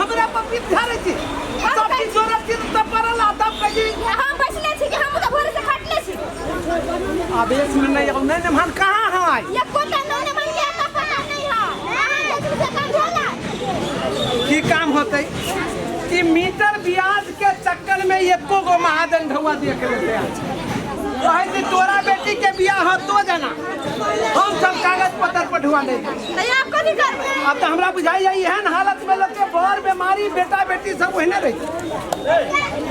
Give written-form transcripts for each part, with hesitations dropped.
हमरा पर पीठ झाड़ै छी सब चीज जोड़ै छी तब पड़ल आ तब कहै छी हम बैसले छी कि हम तऽ भोरे से खटले छी। आब एक मिनट नहीं आउ नहीं नमहन कहाँ है? एकोटा नौ नमन के आता पता नहीं है। अहाँ जे छै से काम होला। की काम होतै कि मीटर ब्याज के चक्कर में एको गो महाजन ढौआ देख लेते हैं। कहै छै तोरा बेटी के बियाह हो तो जाना, हम सब कागज पत्तर पर ढुआ ले। नहीं आप कथी करबै? अब तो हमरा बुझाइए एहन हालत में लोग के बर बीमारी बेटा बेटी सब ओहिने रही।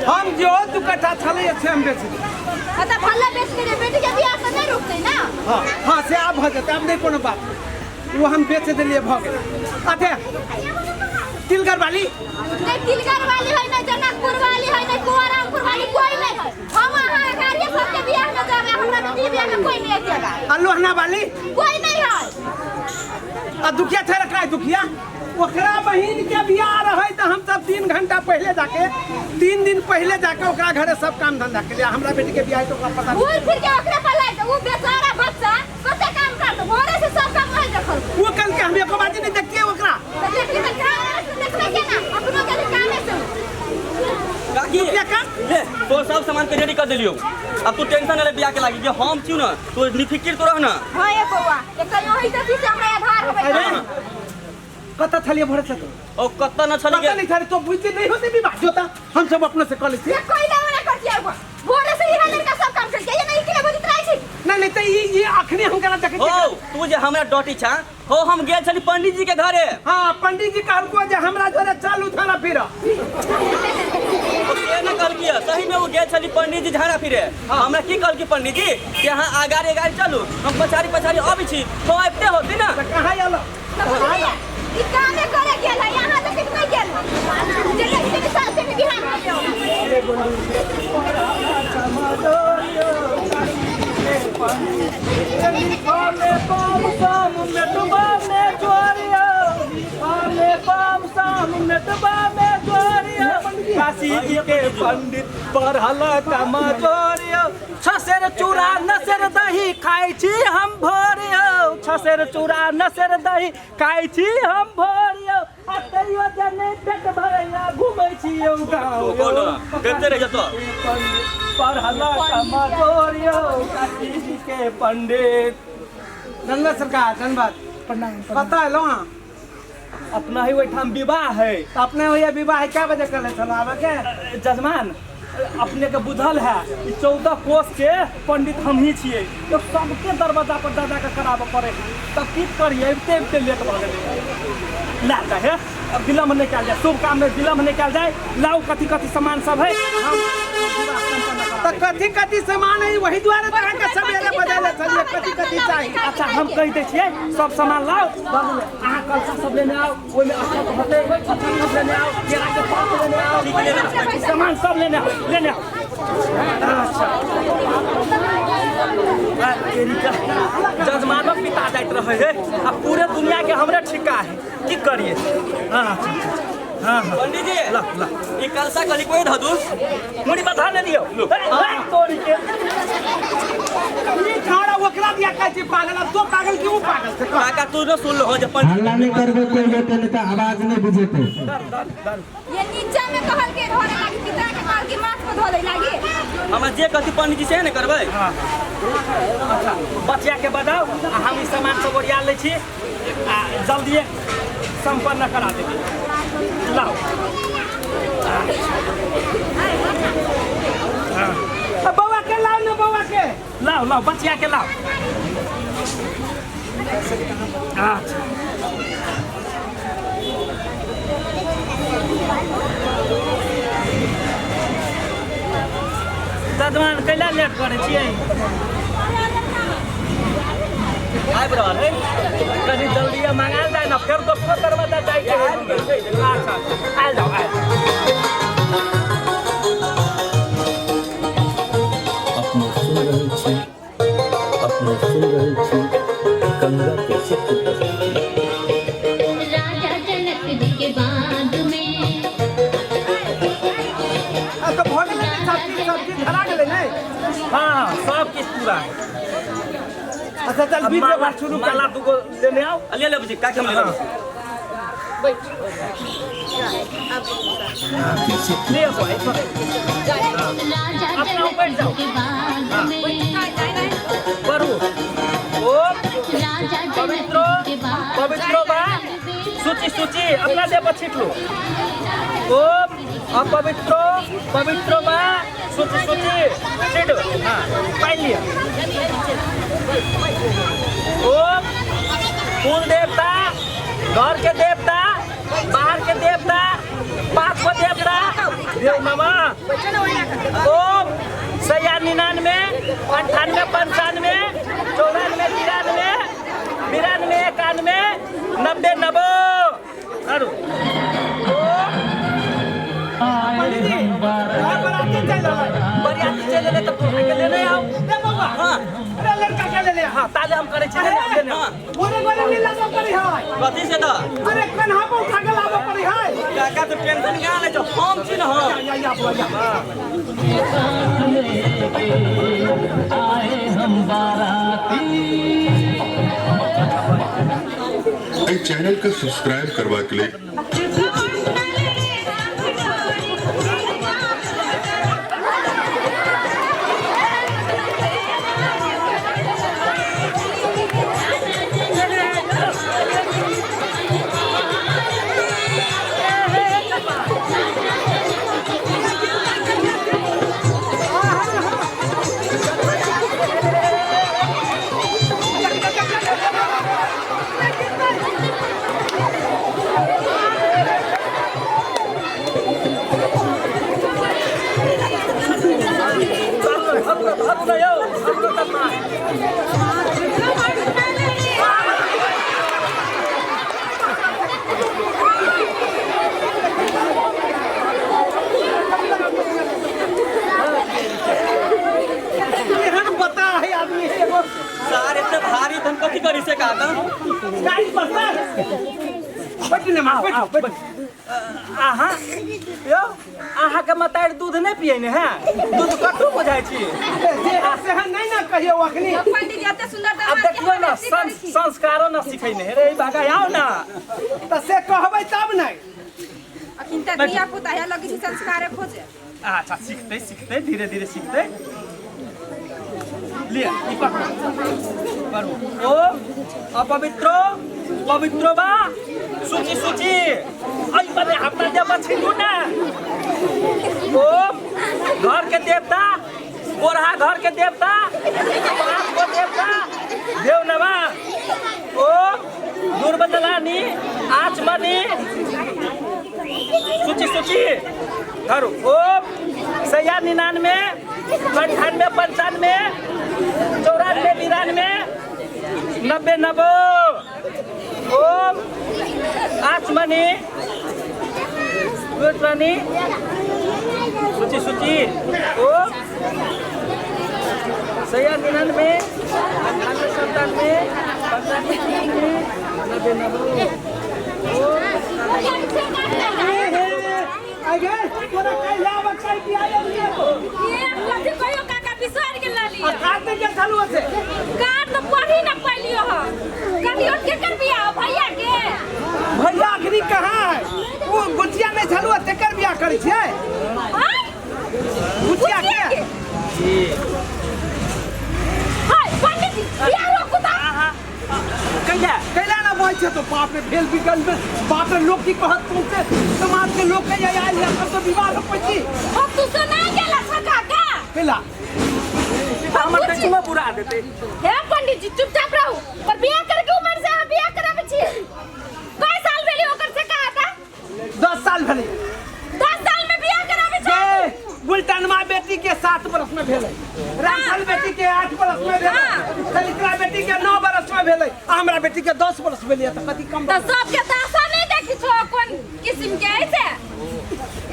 हम जो 2 कट्ठा छलै से हम बेच देबै। हाँ तऽ भले बेच देबै, बेटी के बियाह से नहीं रुकतै ना। हाँ हाँ से आब भऽ जेतै, आब नहीं कोनो बात, वो हम बेच देलियै भऽ गेलै। अथे तिलगर वाली नहीं तिलगर वाली है, नहीं जनकपुर वाली है, नहीं कुआरामपुर वाली, कोई नहीं है। हम अहाँ गाड़िए सबके बियाह में जाबे, हमरा बेटी के बियाह में कोई नहीं अकेला। आ लोहना वाली कोई नहीं है। आ दुखिया छै रखा दुखिया ओकरा बहिन के बियाह रहे तो हम सब 3 घंटा पहले जाके 3 दिन पहले जाके ओकरा घरे सब काम धंधा के लिए। हमरा बेटी के बियाह है तो ओकरा पता घूर फिर के ओकरे पर लाग वो बेचारा बच्चा कते काम करत, भोरे से सब काम वही देखल। वो कल के हम एको बाजी नहीं देखतिए ओकरा। तो देखली तो काम से देखबै के ना, अपनो के कामे से। काकी दुखिया का ले तो सब सामान के रेडी कर देलियो, अब तू टेंशन ले बियाह के लागी जे हम छी ना तो निफिकिर तो रह ना। हां ए बौआ एक यही त से हमरा आधार होबै। अरे कत छलिए भोरे से तो? ओ कत न छलिए कत नहीं छलिए तो बुझते नहीं होते विवाह जोता हम सब अपने से कॉलेज से कोई ना मना करती है भोरे से इहा लड़का सब काम करके ये नहीं कि बुझत रहे छी। नहीं नहीं त ई अखनी हम केना देखै छी। ओ तू जे हमरा डटी छा हो हम गेल छली पंडित जी के घरे। हां पंडित जी कहलको जे हमरा घरे चालू झाड़ा फिर। ओ से न कहलकी सही में वो गेल छली पंडित जी झाड़ा फिरे। हमरा की कहलकी पंडित जी कि अहाँ आगाड़ी अगाड़ी चलू हम पछाड़ी पछाड़ी अबै छी तो आबिते होती ना। त कहाँ आयल? ई कामे करे गेल है, यहाँ तक नहीं गेल है। जे देखते कि साल से बिहार में जाओ। काशी जी के पंडित पढ़ल कमजोरियो, छसेर चूड़ा नसेर दही खाइ छी हम भोरियो, छसेर चूड़ा नसेर दही खाइ छी हम भोरियो, आ तैयो जे नहि पेट भरैया घुमै छी यौ गाँव। कते रह जतो पढ़ल कमजोरियो काशी जी के पंडित। धन्यवाद सरकार, धन्यवाद। प्रणाम। कतऽ एलहुँ अहाँ? अपना ही ओहिठाम विवाह है। तऽ अपने होइया विवाह है, क्या बजे कल छलहुँ आबऽ के? जजमान अपने के बुझल है 14 कोस के पंडित हम ही छियै, तो सबके दरवाजा पर दादा के कराबऽ पड़े, तब की करिए अबिते अबिते लेट भऽ गेलै। ला जा हे, अब विलम्ब नहीं कयल जाय, शुभ काम में विलम्ब नहीं कयल जाय। लाउ कथी कथी सामान सब है। तऽ कथी कथी सामान है वही दुआरे तऽ अहाँके सवेरे बजैले छलियै, कथी कथी चाही? अच्छा हम कहि दै छियै सब सामान लाउ, बाबू अहाँ कलसा सब लेने आउ, ओहिमे अक्षत होतै, अक्षत सब लेने आउ, केराके पात लेने आउ, सामान सब लेने आउ, लेने आउ। अच्छा जजमानो पिता जाइत रहे है आ पूरे दुनिया के हमरे ठिका है, की करिए। हाँ हाँ पंडित जी ला ला ई कलसा कली कोई धदू मुड़ी बधा ने दियो तोरी के ई छाड़ा ओकरा दिया कहै छी पागल, अब तो पागल क्यों पागल से काका तू न सुन लो जे पंडित हल्ला नहीं करबे कोई गोटे नहीं तो आवाज नहीं बुझेते। ये नीचा में कहल के धरे लागी, पिता के कहल के माथ में धरे लागी। हमरा जे कहती पंडित जी से ने करबै। हां अच्छा बचिया के बजाओ आ हम ई सामान सब ओरिया लै छी आ जल्दी संपन्न करा देबै। लाओ बौआ के लाओ ना, बौआ के लाओ लाओ बचिया के लाओ। अच्छा जजमान कैला लेट करै छियै? आबि रहल है, कनि जल्दी मंगायल जाय ना, फेर दोसरो दरवाजा जाइके है। अच्छा आयल जाओ आयल। अपने सुन रहल छी, अपने सुन रहल छी गंगा के चित्र प्रस्तुति। राजा जनक जी के बाग में आ तऽ भऽ गेलै ने सब चीज, सब चीज धरा गेलै ने? हाँ सब किछु पूरा है। अच्छा चल बीच में बात शुरू कर। माला दूगो लेने आओ। ले लेबै छी काकी, हम ले लेबै। ले आओ, आई पकड़। राजा अपना ऊपर जनक जाओ। जी के बाग में बढ़ू। ओम राजा जनक पवित्रो जी के बाग पवित्रो बा सूची सूची अपना देह पर छीट लो। ओम अपवित्रो पवित्रो बा सूची सूची छीटो। हाँ पाइन लिया। ओम कुल देवता, घर के देवता, बाहर के देवता, पाप को देवता देव नमः। ओम सया 99 98 95 94 93 92 91 90 90 करू। पंडित जी, घर बराती चलि रहल है। बरियाती चलि एलै तऽ तोरा के लेने आउ। ए बौआ, हाँ। अरे लड़का के लेने आ। हाँ ताले हम करै छी लेने आउ, लेने आउ। गोरे गोरे नहीं लाबऽ पड़ै है। कथी से तऽ अरे कन्हा पर उठा के लाबऽ पड़ै है। काका तो टेंशन कहाँ लै छौ, हम छी न हम। या या बौआ या। एहि चैनल के सब्सक्राइब करबाक लेल धरू धरू न यौ, हमरो तऽ मार। एहन बता है आदमी एगो सार एते भारी तऽ हम कथी करी से काका? गाड़ी पर सर। बैठ ने माँ, बैठ बैठ। अहाँ यौ, अहाँके मतारि दूध नहि पियै ने है? दूध कट्टू बुझाइ छी। जे है से है नहीं ना कहियो अखनी। पंडित जी एते सुंदर आब दरबार के देखियौ ने, हम की करै छी? संस्कारो न सिखै ने रे भागा, आउ ना। तऽ से कहबै तब नहि। अखन तक धिया पुता है लगे छी संस्कारे खोजे। अच्छा सीखते सीखते धीरे धीरे सीखते। लिअ ई पकड़ू पढ़ू। ओम अपवित्रो पवित्रो बा सूची सूची ऐ बने अपना देह पर छीटू ना। ओम घर के देवता, कोरहा घर के देवता, बाप को देवता देव नमः। ओम दुर्बदलानी आचमनी सूची सूची धरू। ओम सया 99 98 95 94 92 90 90। ओम आचमनी गुटमनी सूची सूची। ओम सया 99 98 97 95 90 90। आगे तोरा कैला आबऽ काल्हि बियाह लिअ। ये कथी कहियो काका बिसरि गेल रहली। आ काट नहि गेल छलहुँ से? कार्ड तऽ पढ़ी न पैलियो ह। कहियो केकर बियाह भैया के? भैया अखनी कहाँ है? ओ गुचिया नहि छलहुँ तेकर बियाह करै छियै? आँय? गुचिया के? हाय पंडित जी बियाह रोकू तऽ। कैला कैला ना बोल छे तो बाप रे भेल बिगल में बाप रे लोग की कहत तुमसे समाज के लोग के आयल है सब तो विवाह हो पैसी। हम तू सुना गेला छ काका? कैला हमर देखू में बुरा देते। हे पंडित जी चुपचाप रहू, पर बियाह करे के उम्र से अहाँ बियाह कराबै छियै। कय साल भेलै ओकर से कहा था? 10 साल भेलै। 10 साल में बियाह कराबै छै? गुलटनमा बेटी के 7 बरस में भेलै, रामफल बेटी के 8 बरस में भेलै, सलित्रा बेटी के 9 बरस में भेलै, आ हमरा बेटी के 10 बरस भेलै तऽ कथी कम? तऽ सबके दशा नहीं देखी छो कोन किस्म के ऐसे।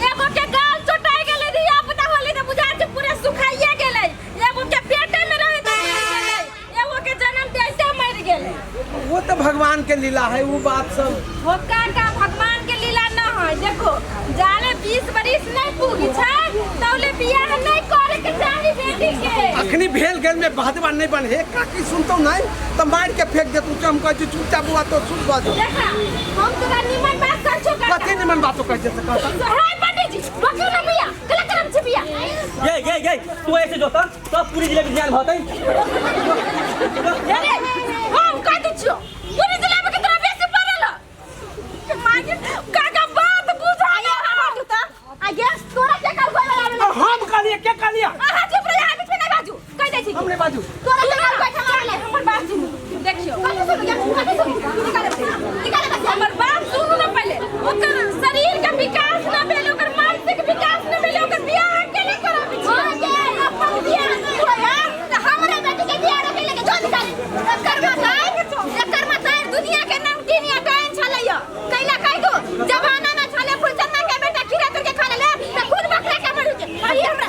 एगो के गाल चोटाइ गेलै धिया पुता होलै तऽ बुझाइ छै पूरा सुखाइए गेलै, एगो के पेटे में रहै तऽ मरि गेलै, एगो के जन्म दैते मरि गेलै। वो तो भगवान के लीला है वो बात सब। हो काका भगवान के लीला न है। देखो जाले 20 बरिस नहीं पूगी छै तौले बियाह नहीं करे के चाही बेटी के। अखनी भेल गेल में बहदवा नहीं बन हे काकी सुनतो नहीं तो मार के फेंक दे तू। हम कहै छी चुपचाप बुआ तो सुन बाजो। देखा हम तोरा निमन बात कर छो काका। कथी निमन बातो कहै छै से कहता। हे पंडित जी, रोकियो ना बिया, गलत करम छै बिया। ये ये ये तू ऐसे जोता सब पूरी जिले में ज्ञान होतै। अरे हम कह दै छियो, पूरी जिला में कितना बेसी पड़ल के मागे काका बात बुझाया हम त आगे तोरा के कर कोई वाला। हम कहलिए के कहलिए? अहाँ चुप रहिए, अहाँ बीच में नहीं बाजू, कह दै छी। हम नहीं बाजू। तोरा के कर कोई वाला हमर बात सुनू। देखियो कथी सुनू या कथी सुनू? निकाले निकाले हमर बात सुनू ना पहले। ओकर शरीर के विकास ना भेल, ओकर मानसिक विकास ना भेल, ओकर बियाह अकेले कराबी छी। हां के अपन बियाह होया त हमरे बेटी के बियाह रखे लेके जो निकाले। एकर मातार, एकर मातार दुनिया के नमकीन या डाइन छलैया। कैला कह दो जमाना ना छले, फुलचन्ना के बेटा खीरा तोड़ के खा ले त खून बकरा के मरू के। अरे हमरा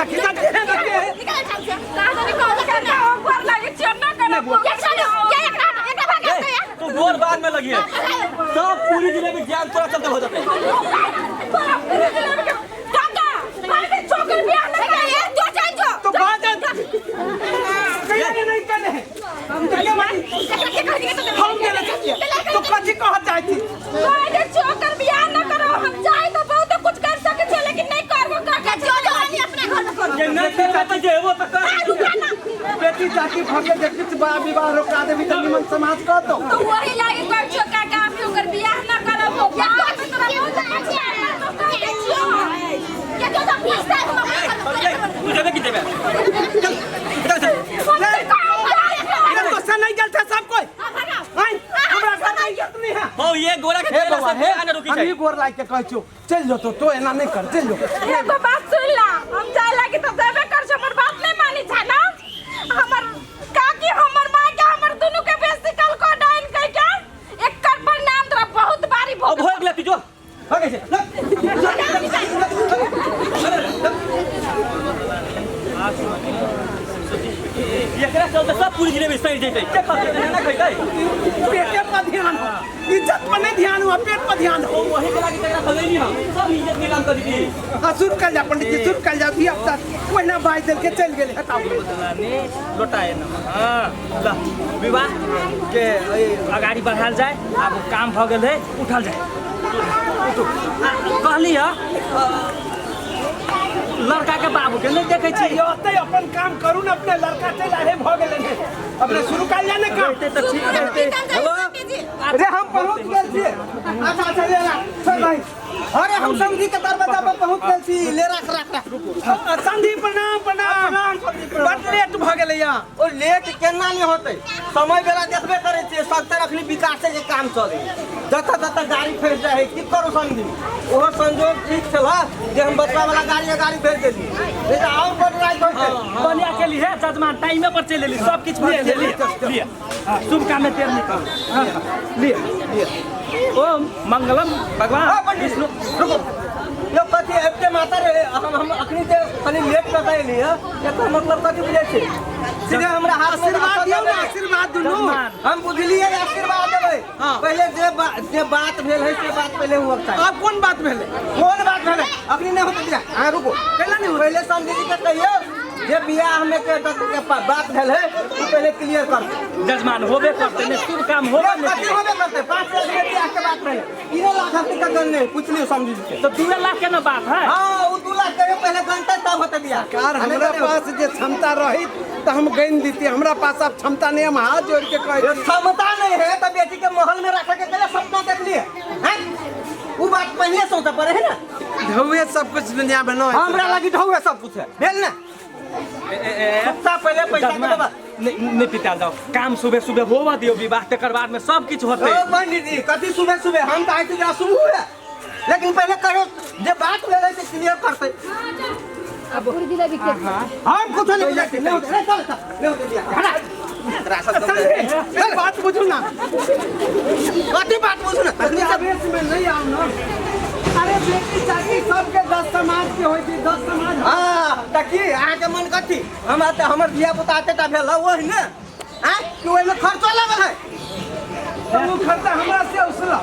निकाले ठाम से कहा जाने कहल के ना गोर लागे छियो ना करब। ये चलो ये एकरा एकरा भागा के तू गोर बाद में लगिए, सब पूरी जिले में ज्ञान तोरा चलते हो जाते। तोरा पूरी जिले में काका भाई के छोकर बियाह ना करे जो चल जो तो बात कहिए नहीं करने है। हम तो ये मानी हम देना चाहिए तो कथी कहत चाहती? भाई के छोकर बियाह ना करो, हम चाहे तो बहुत कुछ कर सके छे लेकिन नहीं करबो काका। जो जो आनी अपने घर में करो। ये नहीं करबो तो जे वो तो कर। बेटी जाति भगे देखी त बा विवाह रोका देबी त निमन समाज कह दो। तो वही लागी कर छो काका, अभी ओकर बियाह ना करबो। या तो तोरा बहुत अच्छा तो कह दे छियो के जो जो पैसा हम तू जेबे की जेबे? चल चल चल। अरे गुस्सा नहीं गल था सब कोई। आई हमरा घर नहीं गलत नहीं है। हो ये गोरा के तेरा सब आने रुकी हम छै। ही गोर लाग के कहै छियो चल जो तो एना नहीं कर, चल जो। एगो बात सुन ला, हम जाय लागी त जेबे कर छो, हमर बात नहीं मानी छ ना। हमर काकी हमर मां के हमर दोनों के बेसी कल को डाइन कह के एकर परिणाम तोरा बहुत बारी अब हो गेलै तू जो हो गेल छै। एकरा चलते सब पूरी जिले में सड़ जैतै। के खतै ना खैतै? पेटे पर ध्यान हो, इज्जत पर नहीं ध्यान हो, पेट पर ध्यान हो। वही के लागी तकरा भगैनी हम सब इज्जत नीलाम कर दी। हां शुरू कर जा पंडित जी, शुरू कर जा। धिया पुता ओहिना बाज देल के चल गेलै। हटाओ ने लोटाए न। हां ल विवाह के अगाडि बढ़ाल जाए। आब काम भ गेल है, उठल जाए। उठू। कहली ह लड़का के बाबू के नहीं देखै छी। ओतै अपन काम करू न, अपने लड़का चल आए भ गेलै ने। अपने शुरू कर जा ने काम। त ठीक रहते। अरे हम पहुंच गेल छी। अच्छा अच्छा ले ला चल भाई। अरे हम समझी के दरवाजा पर पहुंच गेल छी। ले रख रख रख। संधि प्रणाम प्रणाम। बड लेट भ गेलै या। ओ लेट केना नहीं होतै, समय बेला देखबे करै छियै। सबतर अखनी विकासे के काम चलै, जतऽ ततऽ गाड़ी फँसि जाइ है। की करू समझी, ओहो संजोग ठीक छल जे हम बचवा वाला गाड़ी गाड़ी भेज देली, नहीं तऽ और बड राति होतै। बनिया के लिए जजमान टाइमे पर चलि एली, सब किछु भऽ गेल। लिअ शुभ काम में तेल निकाल लिअ लिअ। ओम मंगलम भगवान विष्णु। रुको यो कथी एते माता रे, हम अखनी जे कनि लेट कऽ एली है, एकर मतलब कथी बुझै छी? सीधे हमरा हाथ में आशीर्वाद दियौ ने, आशीर्वाद दुनू। हम बुझलियै आशीर्वाद देबै। पहले जे बात भेल है से बात पहले हुआ चाही। आब कोन बात भेलै? कोन बात भेलै अखनी नहि होतै बियाह। अहाँ रुको, कैला नहि होतै? पहले समझी के कहियौ जे बियाह में के बात भेल है उ पहले क्लियर कर। जजमान होबे करते ने, शुभ काम होबे ने। कथी होबे करते? 5 लाख में बियाह के बात भेलै, 3 लाख हमनी के गणने पूछलियो समझी के। तो 2 लाख के ना बात है। हां उ 2 लाख के पहले गणते तब होते बियाह। कार हमरा पास जे क्षमता रही त हम गण दीती, हमरा पास अब क्षमता नहीं, हम हाथ जोड़ के कहै छी। क्षमता नहीं है त बेटी के महल में रखे के पहले सपना देख लिए हैं, उ बात पहले सोचे पड़े है ना। ढौए सब कुछ दुनिया में न हमरा लगी ढौए सब कुछ है भेल ना। सबसे पहले पैसा के बात नहीं पिताल जाओ, काम सुबह सुबह होवा दियो विवाह, तकर बाद में सब किछु होतै। ओ पंडित जी कथी सुबह सुबह, हम त आइ त सुबह है, लेकिन पहले कहो जे बात भेलै से क्लियर करतै। अब पूरी जिलेबी के हम कुछ नहीं बुझै छी। ले चल चल ले दिया हटा चल बात बुझू ना। कथी बात बुझू ना? अखनी आवेश में नहीं आउ ना। अरे बेटी चाची सबके 10 समाज के होई छै, 10 समाज। हां त की अहाँ के मन कथी? हम त हमर धिया पुता एतेटा भेल ओहि ने आ कि ओहिमे खर्चो लागल है? ओ खर्चा हमरा से उसला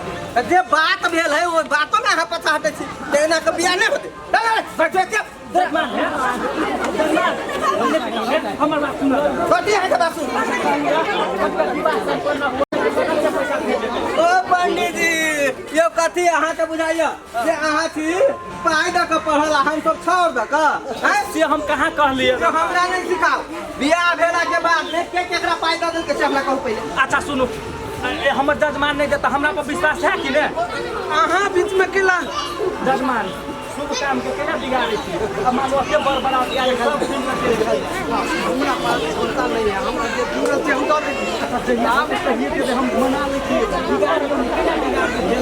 जे बात भेल है ओहि बातो में अहाँ पछा हटै छी त एना के बियाह नहि होतै। चल चल जजमान है, जजमान हमर बात सुन। कथी अहाँ के बात सुन? ओ पंडित जी यो कथी अहाँ के बुझाइया जे अहाँ छी पाइ दऽ के पढ़ल आ हम सब छोड़ दऽ के हैं? से हम कहाँ कहलिए? तो हमरा नहीं सिखाओ। बियाह भेला के बाद में के केकरा पाइ दऽ देलकै से हमरा कहू पहिले। अच्छा सुनू, हमर जजमान नहीं देता, हमरा पर विश्वास है कि नहीं? अहाँ बीच में केला जजमान शुभ काम के केना बिगाड़ै छी? अब मान लो के बड़ बड़ा दिया सब सुन के चलि गेल। हमरा पास क्षमता नहीं है, हमरा जे जुड़ल छै हम दऽ दै छी। अच्छा जहिया कहिए के हम मना लै छी, बिगाड़ के केना बिगाड़ दै छी?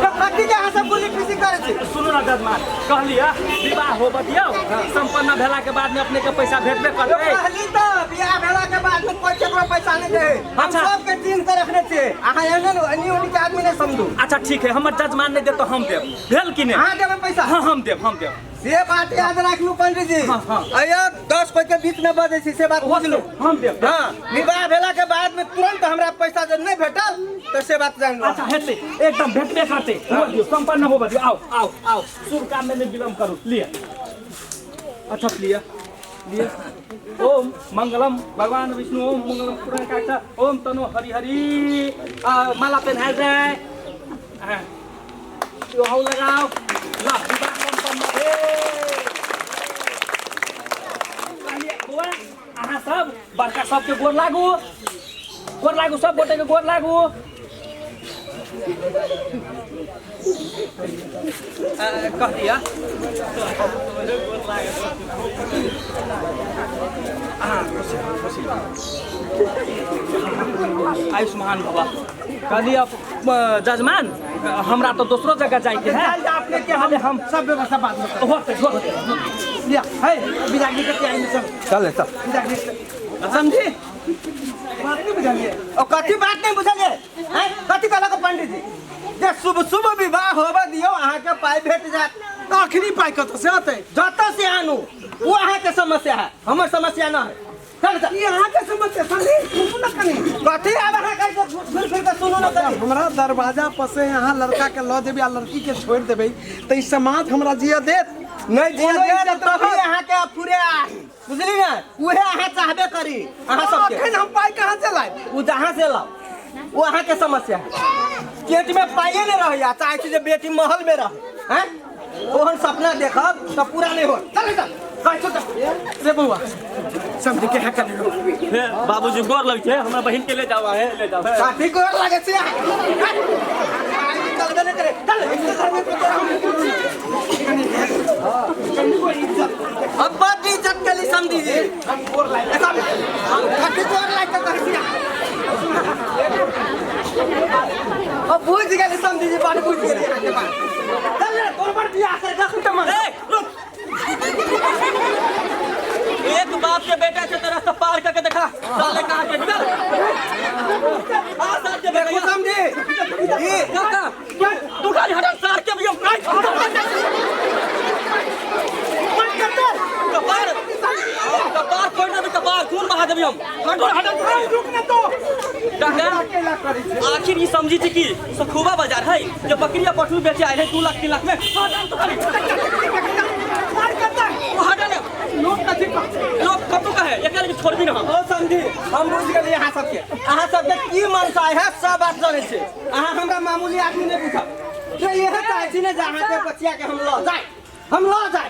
तो कथी के अहाँ सब गुली पीसी करै छी? सुनू ना जजमान, कहलिए विवाह होबऽ दियौ, संपन्न भेला के बाद में अपने के पैसा भेटबे करतै। कहली तो बियाह भेला के बाद में कोई केकरो पैसा नहीं दे। हम अच्छा। सबके चिन्ह के रखने छियै। अहाँ एहन एनी ओनी के आदमी नहीं समझू। अच्छा ठीक है, हमर जजमान नहीं देत तो हम देब, भेल कि नहीं? अहाँ देबै पैसा? हाँ हम देब, हम देब। से बात याद राखलू पंडित जी। हाँ, हाँ। अयो 10 कोई के बीच में बजै छी से बात बुझलू। हम देब। हाँ, विवाह भेला के बाद में तुरंत हमरा पैसा जब नहीं भेटल तो से बात जान लो। अच्छा हेतै, एकदम भेटबे करतै। हो दियौ, संपन्न होबऽ दियौ। आओ आओ आओ, शुभ काम में नहीं विलम्ब करू। लिअ, अच्छा लिअ लिअ। ओम मंगलम भगवान विष्णु, ओम मंगलम पुरंदरकाक्ष, ओम तनो हरि हरि। माला पहनायल जाय, यो लगाओ। ल विवाह संपन्न भेल। बौआ अहाँ सब बड़का सबके गोर लागू, गोर लागू, सब गोटे के गोर लागू। कह दिया। आयुष्मान बाबा। कहलिए जजमान हमरा तो दोसरो जगह जाइके है। अपने के हम सब व्यवस्था बाद में होते होते। लिया है बिदागरी के तैयारी में सब चल चल बिदागरी समझी बात नहीं बुझलिए। ओ कथी बात नहीं बुझलिए हैं? कथी कहलक पंडित जी जे शुभ शुभ विवाह होबऽ दियौ अहाँ के पाइ भेट जायत। आखिरी पाइ कतऽ से अतै? जतऽ से आनू वो अहाँ के समस्या है, हमर समस्या न है। चल चल। ई अहाँ के समस्या समझी सुनू न कनी। कथी आब अहाँ कहै छी फिर फिर के सुनू न कनी। हमरा दरवाजा पर से अहाँ लड़का के लऽ जेबै आ लड़की के छोड़ि देबै तऽ ई समाज हमरा जिया देत नहीं जिया कोनो देत इज्जत तभी रहत। अहाँ के पूरे बुझली ना, उहे अहाँ चाहबे करी। अहाँ सबके अखन हम पाइ कहाँ से लायब? उ जहाँ से लाओ वो अहाँ के समस्या है। पेट में पाइए नहीं रहे, चाहे छी जे बेटी महल में रहे हैं, ओहन सपना देखब तो पूरा नहीं होत। चल चल कहै छौ से बौआ समझ के है कनी। हे बाबूजी गोर लग छै, हमरा बहिन के ले जाओ, हे ले जाओ। काफी गोर लागे छै। चलबे नहीं करे, चल घर में तो अब बड इज्जत के लिए समझी जी। हम गोर लागे, काफी गोर लागे के कहै छी। अब बुझ गेली समझी जी, बात बुझ गेली अहाँ के बात। चल रे तोर बड़ बियाह करे रख त मन। ए रुक, एक बाप के बेटा छै तो रास्ता पार करके देखा साले कहाँ के निकल। हां सार के बेटा देखो समझी ई काका तू खाली हटा सार के भी हम कपार कपार फोड़ देबी, कपार खून बहा देबी हम। हटो हटो रुक ना तो काका आखिर ई समझी छी कि सखुबा बाजार है जो बकरिया पठू बेचे आए है 2 लाख 3 लाख में। हटा तो खाली हटा ले लोग कथी कहतै? लोग कतौ कहे एकरा लेकिन छोड़बी ना हम। ओ समझी हम बुझ गेलियै अहाँ सबके, अहाँ सबके की मनसा है सब बात जानै छी। अहाँ हमरा मामूली आदमी नहीं बुझब। से इहे चाहै छी ने जे अहाँके बचिया के हम लऽ जाय, हम लऽ जाय,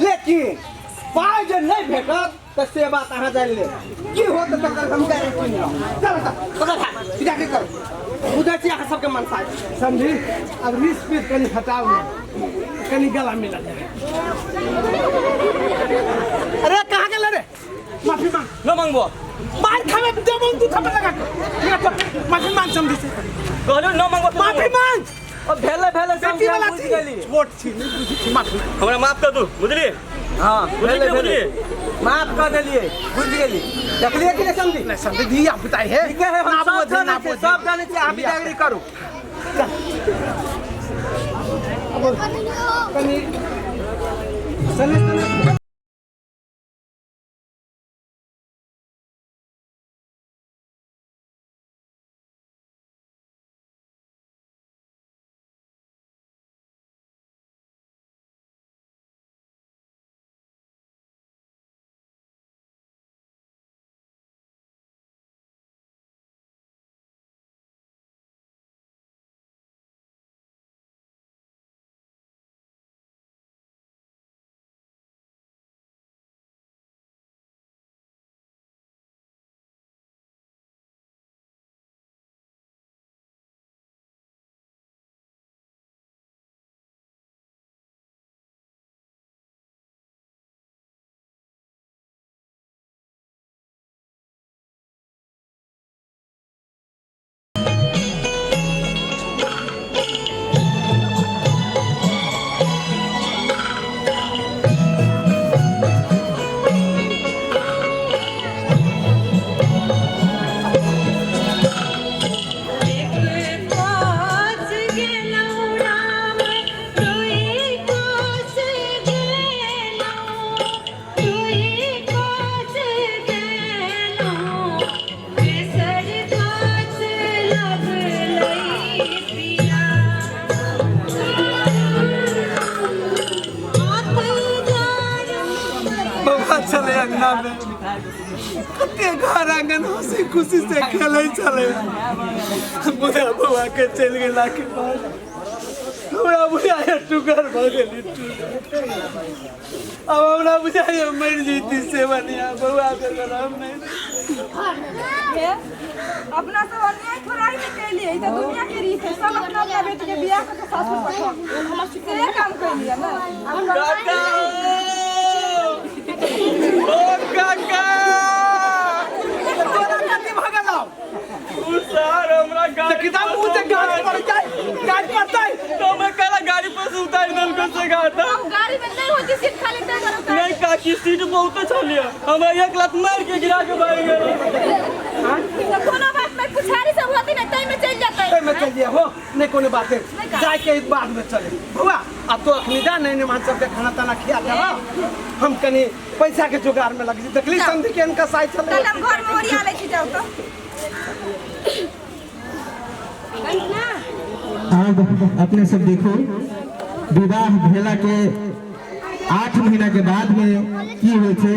लेकिन पाइ जे नहीं भेटत तऽ से बात अहाँ जानि लेब। की होत तकर हम गारंटी नहीं। चल चल पकड़ हाथ बिदागरी करू। बुझै छी अहाँ सबके मनसा। समझी अब रिस्क पे कनी हटाउ ना, कनी गला मिला जाए। अरे कहाँ गेल रे? माफी मांग। न मांगबो। मार खावे देबो तू थप्पड़ लगा के। माफी मांग समझी से। कहलियौ न मांगबो। माफी मांग। ओ भेले भेले बेटी वाला बुझि गेली। छोट छी नहीं बुझी छी माफी। हमरा माफ कर दू बुझली? हां भेले भेले माफ कर देलिए, बुझि गेली। देखलिए कि नहीं समझी? नहीं समझी धिया पुता है। ठीक है, हम सब जानै छी, सब जानै छी। अहाँ बिदागरी करू। कनी सने अंगना में कते घर आंगन हंसी खुशी से खेलै छलै। मुदा बौआ के चलि गेला के बाद हमरा बुझाइए टुकर भऽ गेली। अब हमरा बुझाइए मरि जैती से बढ़िया बौआ बेगर हम नहीं। अपना सब अन्याय थोड़ा ही नहीं कैलिए, ई त दुनिया के रीत है, सब अपना अपना बेटी के बियाह करके सासुर पठाओ। से काम कैलिए ना। काका ओ काका, तोरा कथी भऽ गेलौ? उ सर हमरा गाड़ी किताब मुँह से गाड़ी पड़ जाए, गाड़ी पड़तै। तो हमरा काला गाड़ी पर से उतार देलको से गाता। गाड़ी में नहीं होती सीट खाली तय करो। नहीं काकी, सीट बहुत छलिए, हमरा एक लात मार के गिरा के भाग गेल। तो कोनो बात नहीं, पुछारी सब होती ना तय में चल जाते। तय में चल जाए हो, नहीं कोनो बात है, जाके एक बाद में चले। बउआ अब तो अखनी जा नहीं मान सबके खाना ताना खिया देबा, हम कनी पैसा के जुगाड़ में लग जी। देखली संधि के इनका साई चल। चल हम घर में ओरिया ले छी जाओ तो। अब अपने सब देखो विवाह भेला के 8 महीना के बाद में की होइ छै।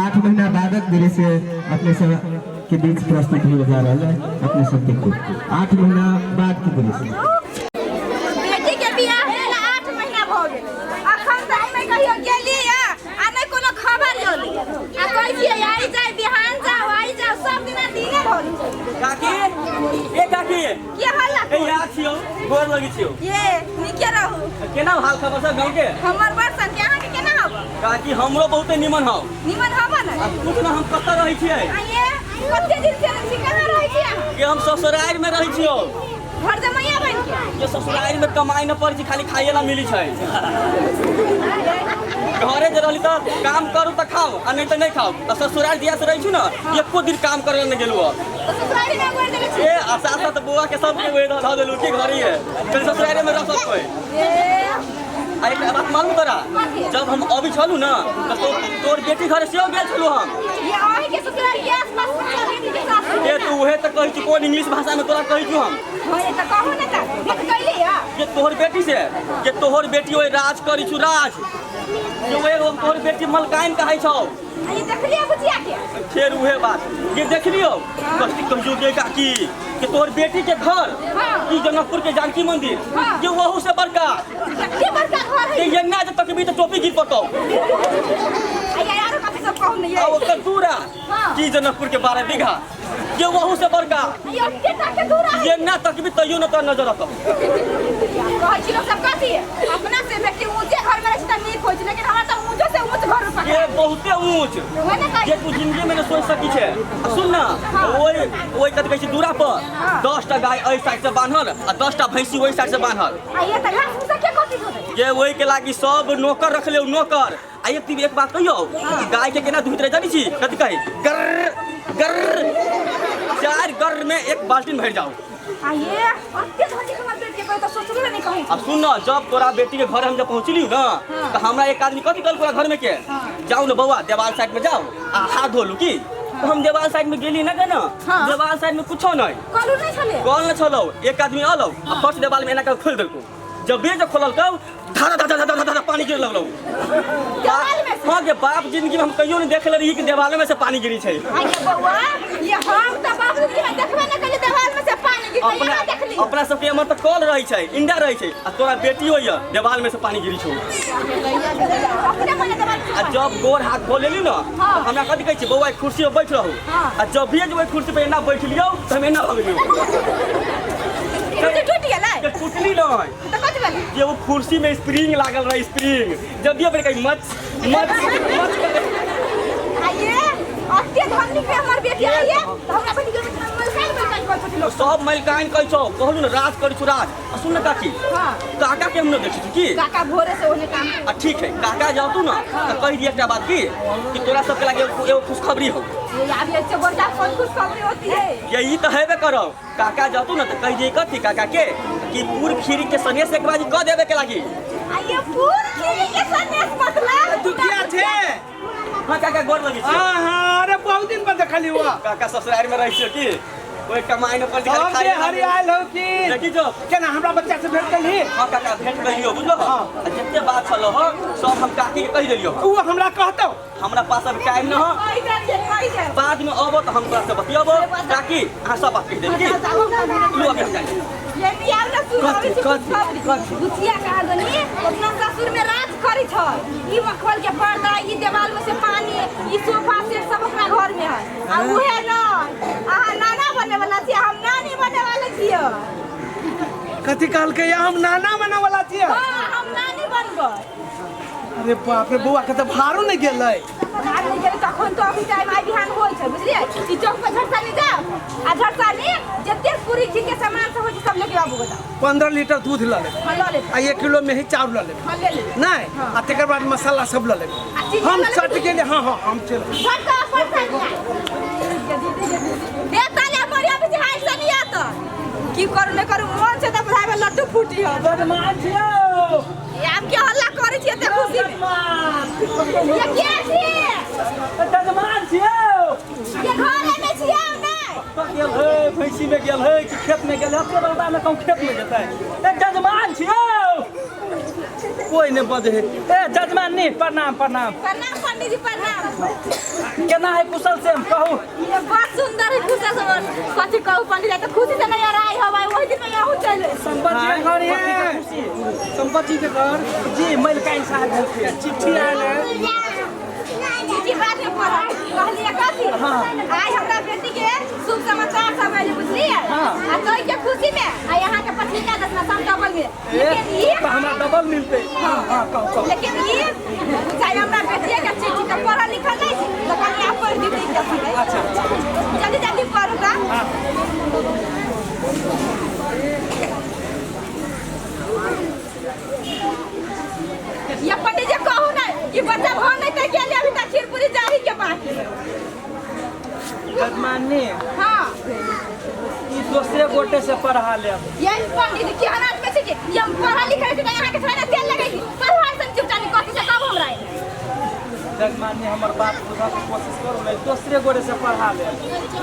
8 महीना बादक दृश्य अपने सब के बीच प्रस्तुत हो जा रहा है। अपने सब देखो 8 महीना बाद के दृश्य। बेटी के बियाह भेला 8 महीना भ गेल, अखन तक नहीं कहियो गेली आ नहीं कोनो खबर होली। आ कहै छियै आई जाय बिहान जाओ आई जाओ, सब दिना दिने भर। काकी ए काकी की हाल? ए यार छियो, गोर लगी छियो। ये निके रहू। केना हाल खबर सब गांव के? हमर बरसन के, अहाँ के केना हब? काकी हमरो बहुते निमन हौ। निमन हब न? आ कुछ न हम कतऽ रहै छियै? आ ये कते दिन से छी, कहाँ रहै छी अहाँ? ये हम ससुराल में रहै छियो। घर जमैया बन के? ये ससुराल में कमाई न पड़ै छै, खाली खाइए ला मिली छै। घरे जे रहली त काम करू त खाओ आ नहीं त नहीं खाओ। त ससुराल दिया से रहै छु न, एको दिन काम करे न गेलु। त ससुराल में गोर देले छी? ए आ साथ साथ बउआ के सब के ओए धऽ देलु की घरे है, कल ससुराल में रह सब कोई। ए आ एक बात मालूम तोरा, जब हम अभी छलु न त तोर बेटी घरे सेहो गेल छलु हम। ये अहीं के ससुराल के आसपास में के सासुर। ए तू उहे त कहै छु, कोन इंग्लिश भाषा में तोरा कहै छु हम? हां ये त कहू न त भेट कैली या ये तोहर बेटी से, ये तोहर बेटी ओए राज करी छु राज। ये ओए तोहर बेटी मलकाइन कहै छौ। आ ये देखलिए बुचिया के? फेर उहे बात ये देखलियो कष्ट कहियो के काकी कि तोहर बेटी के घर ई जनकपुर के जानकी मंदिर ये वहु से बड़का। कते बड़का घर है? ये ना जब तक भी तो टोपी गिर पड़तौ। आ यार कथि सब कहू न ये? आ ओकर दूरा की जनकपुर के 12 बीघा ये वहु से बड़का। ये ओते तक के दूरा ये ना तक भी तैयो न तोर नजर अतौ। कहै छी लोग सब कथि अपना से बेटी ऊंचे घर में रहै छै त नीक होइ छै, लेकिन हमरा त ऊंचो से ऊंच घर में ये बहुते ऊंच ये तू जिंदगी में न सोच सकी छे। सुन ना ओइ ओइ कथि कहै छै दूरा पर 10टा गाय एहि साइड से बान्हल आ 10टा भैंसी ओहि साइड से बान्हल। आ ये त घास फूस के कथि होतै? ये ओइ के लागी सब नौकर रखले नौकर। आ एक एक बात कहियो कि गाय के केना दुहित रहे जानी छी? कथि कहै गर्र गर्र, 4 गर्र में एक बाल्टीन भर जाओ। आ ये अते धनी हमर बेटी के त सोचलो नहीं कहै। अब सुन न, जब तोरा बेटी के घर हम जब पहुंचली न त हमरा एक आदमी कथि कहल तोरा घर में के जाओ न बौआ देवाल साइड में जाओ आ हाथ धोलू की। तो हम देवाल साइड में गेली न के न, देवाल साइड में कुछो नहीं, कहलू नहीं छले, कल न छलौ। एक आदमी अलौ आ फर्स्ट देवाल में एना के खोल देलको, जब बे जे खोललकौ धारा धारा धारा धारा पानी गिर लगलौ देवाल में से। हां के बाप जिंदगी में हम कहियो नहीं देखले रही कि देवाल में से पानी गिरी छै। आ ये बौआ ये हम त बाप जिंदगी में देखबे न कहियो देवाल में से पानी गिर अपना देखली। अपना सबके एमर त कल रहै छै, इंडा रहै छै, आ तोरा बेटी होइया देवाल में से पानी गिरी छौ। अपने मने देवाल में। आ जब गोर हाथ धो लेली न त हमरा कथि कहै छै बौआ कुर्सी पर बैठ रहू। आ जब भी जे ओइ कुर्सी पर एना बैठलियौ त हम एना भऽ गेलियौ। कुर्सी टूट गेलै? के टूटली नहीं त कथि भेलै? ये वो कुर्सी में स्प्रिंग लागल रहे, स्प्रिंग जब भी पर कहीं मच मच मच करे। आ ये अते धनी के हमर बेटी आइए त हमरा बेटी के मलकाइन मलकाइन कहै छथिन लोग सब मलकाइन कहै छौ। कहलु न राज करै छु राज। आ सुन न काकी, काका के हम न देखै छु की काका भोरे से ओने काम। आ ठीक है काका जाओ तू न त कहि दिया एकटा बात की कि तोरा सबके लागे एगो खुशखबरी हो। ये अभी अच्छे बड़का कौन खुशखबरी होती है? यही त हेबे करौ। काका जाओ तू न त कहि दिए कथि काका के कि पूर खीरी के सनेस एक बाजी क देबे के लागी। आ ये पूर खीरी के सनेस मतलब तू किया छे? हां काका गोर लगी छी। हां हां, अरे बहुत दिन पर देखली हुआ। काका ससुराल में रहै छियो की ओइ कमाइन पर हम जे हरियाल हो की देखी जो केना हमरा बच्चा से भेंट कलही? हां काका भेंट कहियो बुझलो। हां जते बात छलो हो सब हम काकी के कहि देलियो। उ हमरा कहतो हमरा पास अब टाइम न हो, बाद में अबो तो हम तोरा से बतियबो। काकी अहाँ सब बात कहि देब की लू अभी हम जाइ। ये बियाह ना सुन बुचिया कहा दनी अपना ससुर में राज करी छ। ई मखमल के पर्दा, ई देवाल में से पानी, ई सोफा सेट सब अपना घर में है। आ उहे न अहाँ नाना बने वाला छी, हम नानी बने वाला छियै। कथी कहलकै? हम नाना बने वाला छियै? हां हम नानी बनबै। अरे बाप रे बौआ के तऽ भारो नहीं गेलै। भार नहीं गेलै तखन तो अभी टाइम I बिहान होइ छै बुझलियै। ई चौक पर झटसानी जाओ आ झटसानी जते पूरी खीर के सामान सब होइ छै सब लेके आबू। बताओ 15 लीटर दूध ल लेबै। हां ल लेबै। आ 1 किलो मेही चाउर ल लेबै। हां ले लेबै। नहीं आ तकर बाद मसाला सब ल लेबै। हम सट गेलै। हां हां हम चल झटका पर दे ताले मरिया बिच हाय से नहीं आता की करू न करू मन से त बुझाय में लड्डू फूटी हो। बदमाश छियौ। ये हम के हल्ला करै छियै त खुशी में। ये के छियै? बदमाश छियौ। ये घरे में छियौ नै? गेल है भैंसी में गेल है कि खेत में गेल है? अपने रौदा में कहूँ खेत में जेतै। ए जजमान छियौ। कोई नहीं बजे है। ए जजमान नी प्रणाम प्रणाम। प्रणाम पंडित जी प्रणाम। केना है कुशल से कहू? ये बहुत सुंदर है कुशल से। कथी कहू पंडित जी त खुशी से नहीं आई हवा ओहि दिन में यहू चले। संपत जी के घर है। संपत जी के घर जी मलकाइन साहब भेलखिन। चिट्ठी आयल है। चिट्ठी बाद में पढ़ब। कहलिए कथी? आइ हमरा बेटी के शुभ समाचार सब आयल बुझलिए। आ तोय के खुशी में आ यहाँ के पत्रिका दसना सब डबल में। लेकिन ई त हमरा डबल मिलते। हां हां कहू कहू। लेकिन ई बुझाइ हमरा बेटिया के चिट्ठी त पढ़ल लिखल नहीं छी त कनी आप पढ़ दिबै। अच्छा अच्छा जल्दी जल्दी पढ़ू का। ये पंडित जी कहू ना कि बच्चा भर नहीं त गेले अभी तक खीरपुरी जाही के बाकी। जजमानी हां ई दोसरे गोटे से पढ़ा लेब। ये पंडित जी केहन आदमी छै कि ये पढ़ा लिखल छै त यहाँ के थोड़ा तेल लगेगी पढ़ा से चुपचाप कथी से कहू हमरा। जजमानी हमर बात बुझा के कोशिश करू ने दोसरे गोटे से पढ़ा लेब।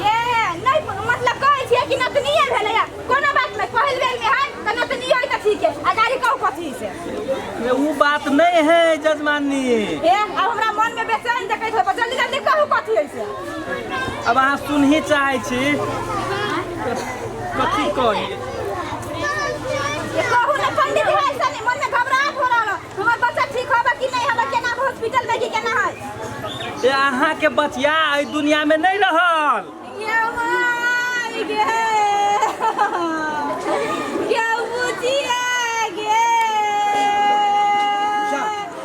ए नहीं मतलब कहै छियै कि नतनीये भेलै कोनो बात नहीं पहिल बेर में है त नतनी होई त ठीक है। अगाड़ी कहू कथी से? ये उ बात नहीं है जजमानी। ए अब हमरा मन में बेचैन देखै छै जल्दी जल्दी कहू कथी है से। अब अहाँ सुनही चाहै छी कथी कही? ये कहू ने पंडित जी ऐसा नहीं मन में घबराहट हो रहल हमर बच्चा ठीक होबा कि नहीं, हमर केना हॉस्पिटल में कि केना है? ए अहाँ के बचिया एहि दुनिया में नहीं रहल। ये माय गे गे बुचिया गे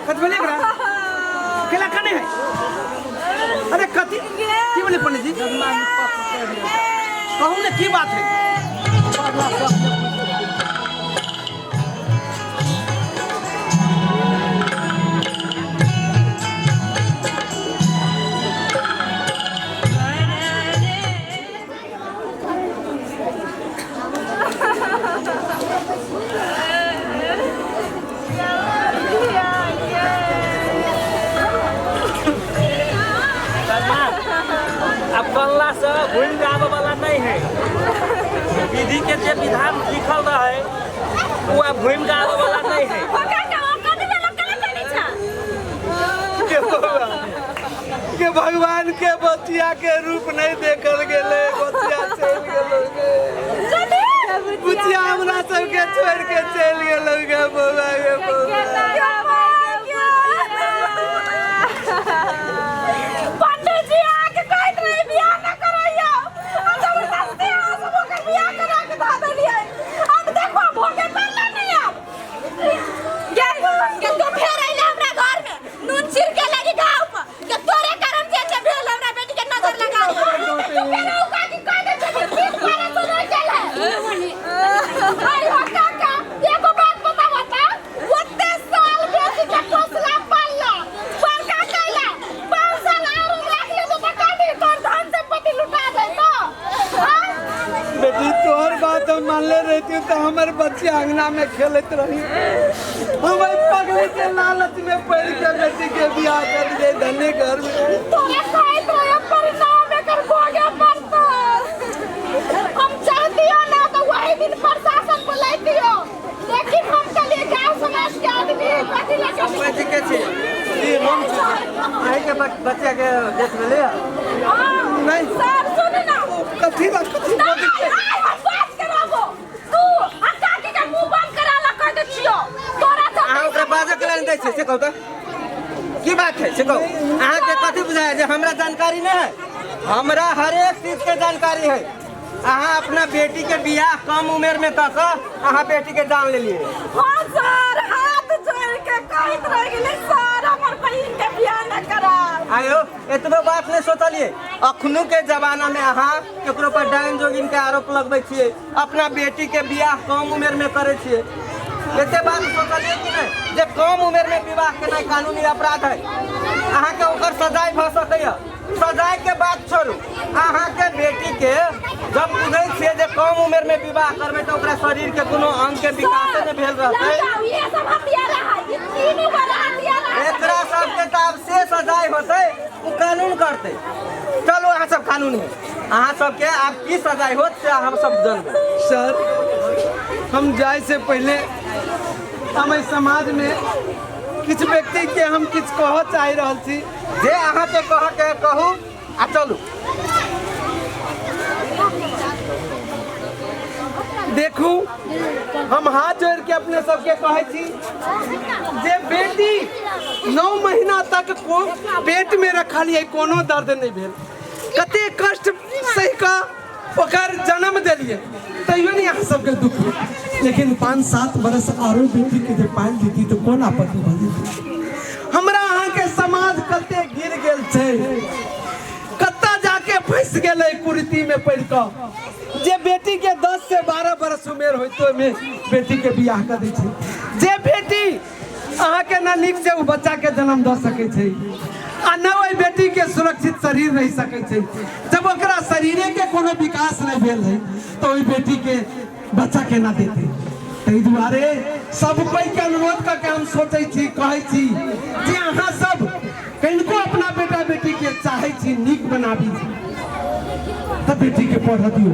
कथी बोले एकरा? केला कने है? अरे कथी की बोले पंडित जी? कहू ने की बात है? अब कल्ला से घूम के आवे वाला नहीं है। विधि के जे विधान लिखल रहे वो अब घूम के आवे वाला नहीं है। के भगवान के बचिया के रूप नहीं देखल गेलै, बचिया चलि गेलै। बुचिया हमरा सबके छोड़ के चलि गेलै गे बौआ गे बौआ। पंडित जी आके कहैत रहे बियाह न करैयौ, हम जबरदस्ती अहाँ सब ओकर बियाह करा के धऽ देलियै। अब देखो भोगे पड़लै नहि आब। गे गे तू फेर अइले हमरा घर में नून छिड़के लागी घाव पर के तोरे करम जे जे भेल हमरा बेटी के नजर लगा दे। तू फेर उ काकी कह दे छै कि 30 बरस हो गेल है। आई हो काका एगो बात बताबो त ओते साल बेटी के पोसला पालला बड़का कैला 5 साल और राख ले तो काटी तोर धन संपत्ति लुटा दे तो। बेटी तोहर बात हम मानले रहती तो हमर बच्चे अंगना में खेलत रही। हम पगली के लालच में पड़ के बेटी के बियाह कर दिए धनी घर में। तोरा खाइत रहे परिणाम एकर भोगे पड़तौ। ओही दिन प्रशासन बुलैतियो, लेकिन हम कहलिए गांव समाज के आदमी कथी लऽ के ठीके छै। ई हम अहींके बच्चा के देख भेलै? नहीं सर सुन ना, कथी बात कथी नहीं, आइ हम बात करबो। तू आ काकी के मुंह बंद करा ला कह दे छियो तोरा। अहाँ ओकरा बाजऽ के लेल दै छियै से कहू तऽ की बात है से कहू। अहाँके कथी बुझाय जे हमरा जानकारी नहीं है? हमरा हरेक चीज के जानकारी है। अहाँ अपना बेटी के बियाह कम उम्र में कऽ कऽ अहाँ बेटी के जान लेलिए। हाँ सर, हाथ जोड़ के कहैत रह गेलै सर, हमर बहिन के बियाह न करा। आयो एतबो बात नहीं सोचलिए? अखनु के जमाना में अहाँ केकरो पर डाइन जोगिन के आरोप लगबै छियै, अपना बेटी के बियाह कम उम्र में करै छियै। एते बात सोचलिए कि नहीं जे कम उम्र में विवाह केनाइ कानूनी अपराध है? अहाँके ओकर सजाय भऽ सकैया। सजाय के बात छोड़ू, अहाँके बेटी के जब बुझै छियै जे कम उम्र में विवाह करबै तऽ ओकरा शरीर के कोनो अंग के विकासे नहि भेल रहतै। लगाओ, ये सब हथियार है, ये तीनों बड़ा हथियार है। एकरा सबके तऽ आब से सजाय होतै ओ कानून करतै। चलू अहाँ सब कानून है, अहाँ सबके आब की सजाय होत से हम सब जानबै। सर हम जाय से पहले हम एहि समाज में किछु व्यक्ति के हम किछु कहऽ चाहि रहल छी। जे अहाँके कहऽ के कहू आ चलू। देखू हम हाथ जोड़ के अपने सबके कहै छी जे बेटी 9 महीना तक को पेट में रखलिए कोनो दर्द नहीं भेल, कते कष्ट सहि कऽ ओकर जन्म देलिए तैयो नहीं अहाँ सबके दुख भेल। लेकिन 5-7 बरस आरो बेटी के जे पालि देती तो कोन आपत्ति भऽ जेतै? हमरा अहाँके समाज कते गिर गेल छै, कतऽ जाके फंसि गेलै कुरीति में पड़ि कऽ जे बेटी के 10 से 12 बरस उमेर होइतो में बेटी के बियाह कऽ दै छै। जे बेटी अहाँके न नीक से ओ बच्चा के जन्म दऽ सकै छै आ न ओहि बेटी के सुरक्षित शरीर रहि सकै छै। जब ओकरा शरीरे के कोनो विकास नहीं भेल है तो ओहि बेटी के बच्चा केना देतै? ताहि दुआरे सब कोई के अनुरोध कऽ के हम सोचै छी कहै छी जे अहाँ सब कनिको अपना बेटा बेटी के चाहै छी नीक बनाबी तऽ बेटी के पढ़ऽ दियौ,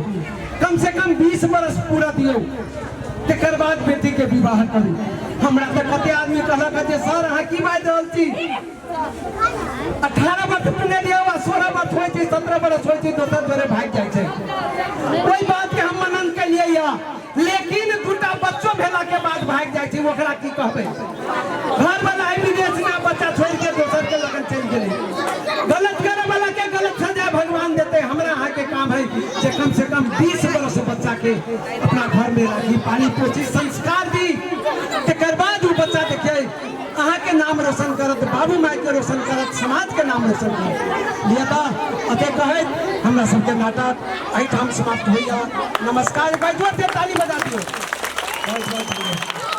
कम से कम 20 बरस पूरा दियौ, तकर बाद बेटी के विवाह करू। हमरा तऽ कते आदमी कहलक जे सर अहाँ की बाजि रहल छी, 18 वर्ष पुरने दियौ आ 16 वर्ष होइ छै, 17 बरस होइ छै, दोसर जोरे भागि जाइ छै। ओहि बात के हम मनन केलियै या, लेकिन 2टा बच्चो भेला के बाद भागि जाइ छै, ओकरा की कहबै? घर वाला है विदेश में, बच्चा छोड़ि के दोसर के लगन चलि गेलै। गलत करे वाला के गलत सजा भगवान देते। हमरा अहाँ के काम है जे कम से कम 20 बरस बच्चा के अपना घर में राखी, पाली पोसी, संस्कार दी, तकर बाद ओ बच्चा देखिए अहाँ के नाम रोशन करत, बाबू माय के रोशन करत, समाज के नाम रोशन करत। लिया तऽ अते कहैत हमरा सबके नाटक एहिठाम समाप्त होइया। नमस्कार। एक बार जोर से ताली बजा दियौ। बहुत बहुत धन्यवाद।